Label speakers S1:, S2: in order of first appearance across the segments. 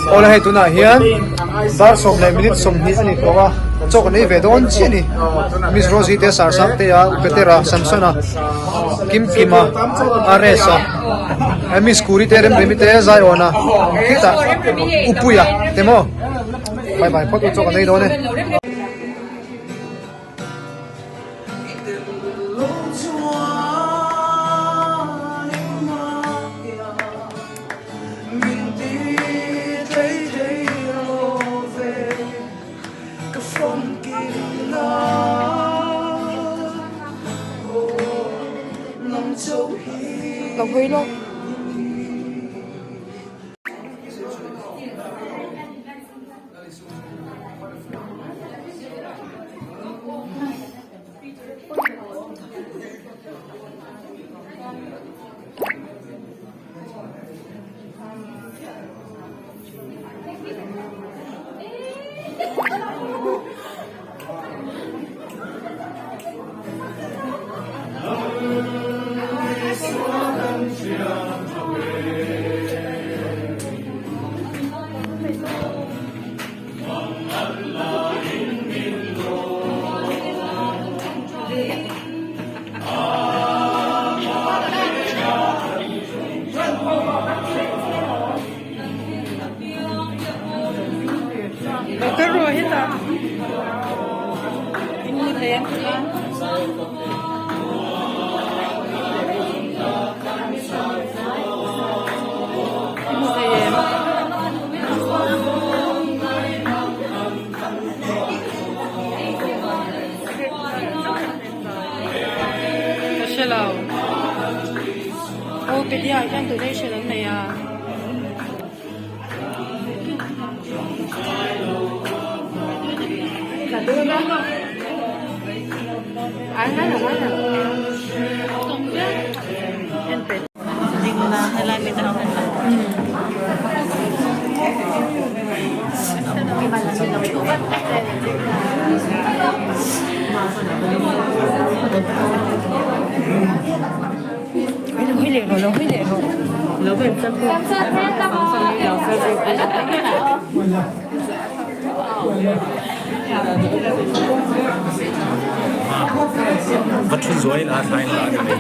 S1: Awle hei tunah hian dar sawm leh minute 20 a ni tawh a, chaw kan ei ve dawn chiah a ni. Miss Rosie te, Sarsang te a, Upetera, Samsona, Kimkima, Aresa, Miss Kuri te, Remremi te, Zaiawna, khitah Upuia te maw. Bye bye phawt u chaw kan ei dawn e.
S2: Lo hawi lawk. Ka hre lo. Aw pedia ah hian donation an nei a.
S3: Va ṭhu zuai la thlai la ka nei.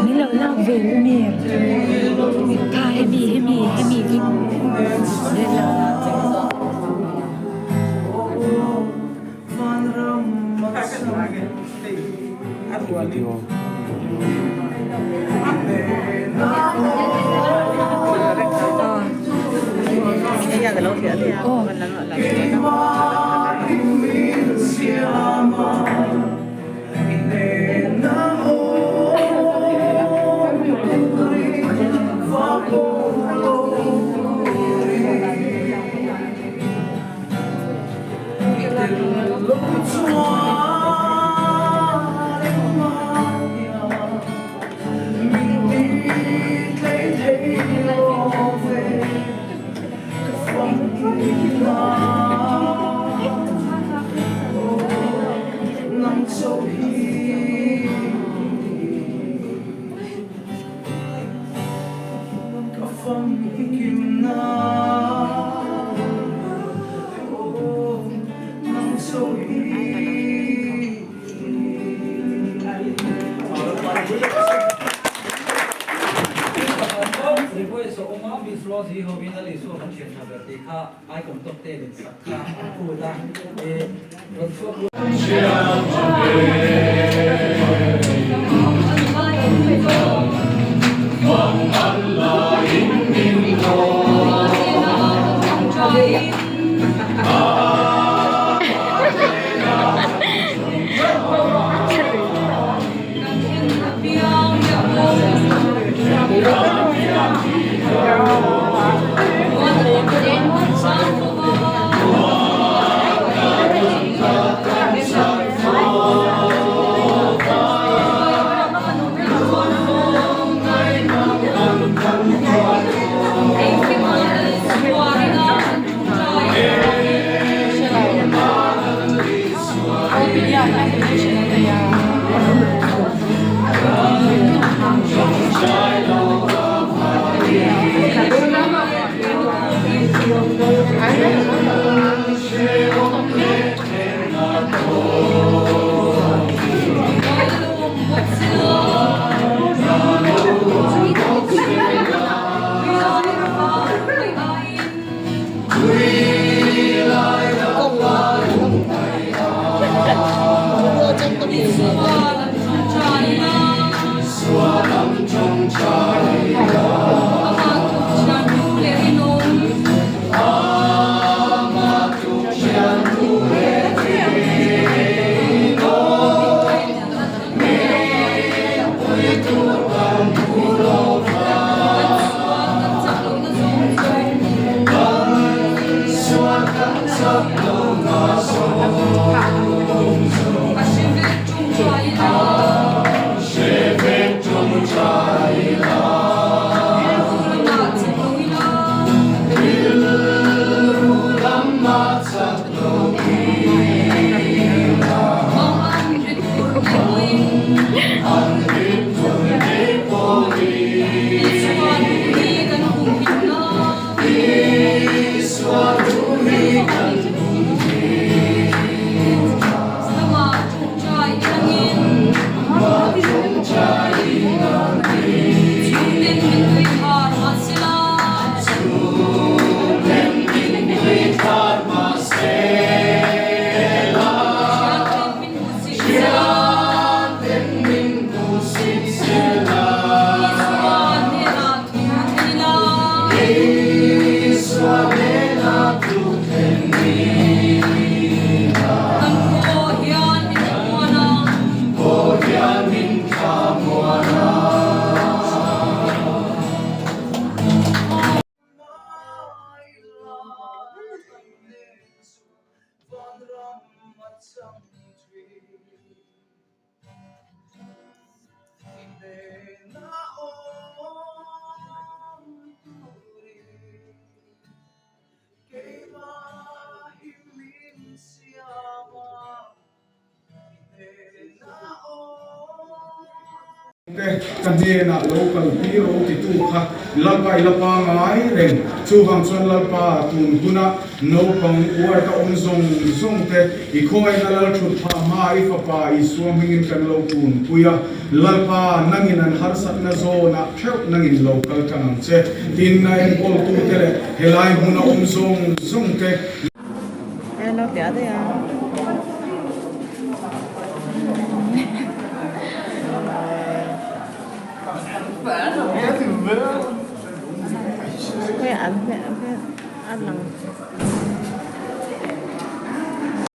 S4: Min lo lak ve u Mir. Kha hemi hemi hemi hi min lo lak ve.
S5: te ka hnenah lo kal tir rawh u titu kha Lalpa i la pangai reng. Chuvang chuan Lalpa tun huna naupang uar ka awm zawng zawng te i khawngaihna Lal thut phah hma i fapa Isua hmingin kan lo kunpui a. Lalpa nangin an harsatna zawnah theuh nangin lo kal tang ang che. Tin, a enkawltute leh helai hmuna awm zawng zawng te.